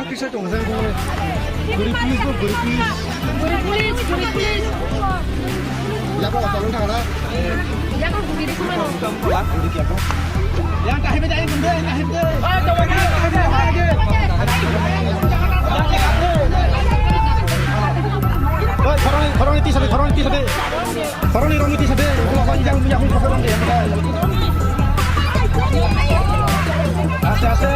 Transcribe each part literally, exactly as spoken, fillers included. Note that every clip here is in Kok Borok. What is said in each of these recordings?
Kisa tong jang ko. Guri please, bro, guri please. Guri please, guri please. Yako tolong thang na. Yako guri please. Yang kahim dai, yang kahim dai. Oi, khoroknwi, khoroknwi tisa de, khoroknwi tisa de. Khoroknwi roknwi tisa de. Aste, aste.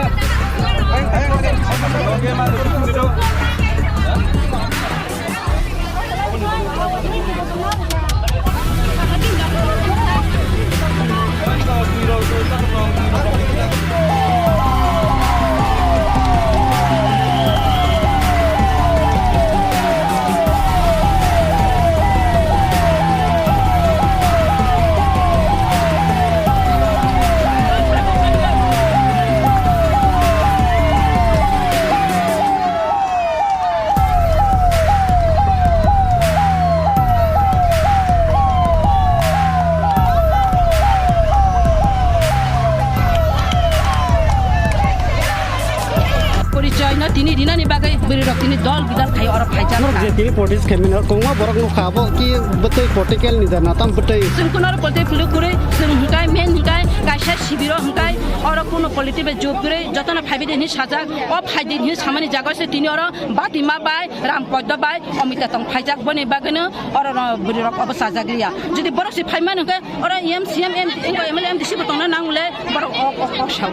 Porichoi no tini rinani bagwi bwrwi rok tini dol bidal khai oro phaijak Norok kha. Je tini protest khaimani oro kwbangma borok nukha, abo ki bwtwi political ni da na tam bwtwi. Chwng kuno oro political kwrwi, chwng hwnkhe main hwnkhe kaisa sibiro hwnkhe oro kuno political job kwrwi jotono phaibai de hinwi sajak. O phaidi hinwi samani jaga se tini oro Batima bai, Ram Poito bai, Omita tong phaijak, boni bagwino oro no bwrwi rok obo chajak liya. Jodi borok se phaimani hwnkhe oro M C M, M P, M L A, M D C bo tongna nang le borok o, o, o sao.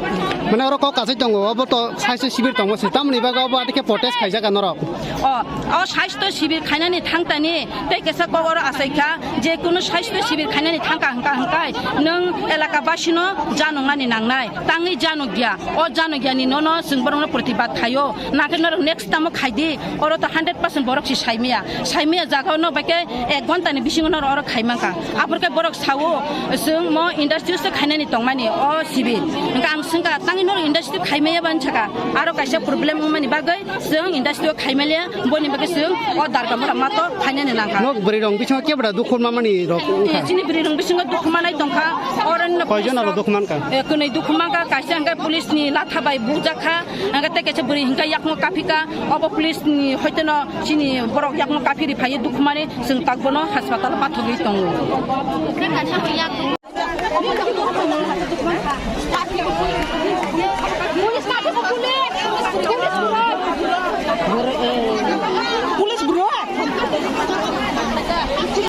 Mane oro kok kasai tongo, obo to saiso sibir tongo se, tamoni bagwi obo adikhe protest khaijak norok. O, o saisto sibir khainani thangtani tei kesa kok oro achaikha, je kunu saisto sibir khainani thangkha hwnkha hwnkhe nwng elaka basino janoknani nangnai, tangwi janokya. O janokya ni nono chwng borokno protibad khaio. Nakhe norok next tamo khaidi, oro to hundred percent borok si saimaya. Saimaya jaga no bai khe ek ghonta ni bisingo norok oro khaimankha. Aphor khe borok sao, chwng mo industry se khainani tongmani o sibir. Hwnkhe ang swngkha, tangwi norok industry khaimaya ban saka. Aro kaisa problem wngmani bagwi chwng industry o khaimaliya, boni bagwi chwng o darga mora mato khainani nangkha. Nok bwrwi rong bisingo kebra dukhu mamani rok wngkha? Chini bwrwi rong bisingo dukhu manai tongkha. Oro no Koijon aro dukhu mankha? Eh, kwnwi dukhu mankha, kaisa hwnkhe police ni latha bai bukjakha. Hwnkhe tei kaisa bwrwi hwnkhe yakno kaphika, obo police ni hoiteno chini borok yakno kaphiri phaiwi dukhumani chwng tak bono hospital o pathogwi tongo.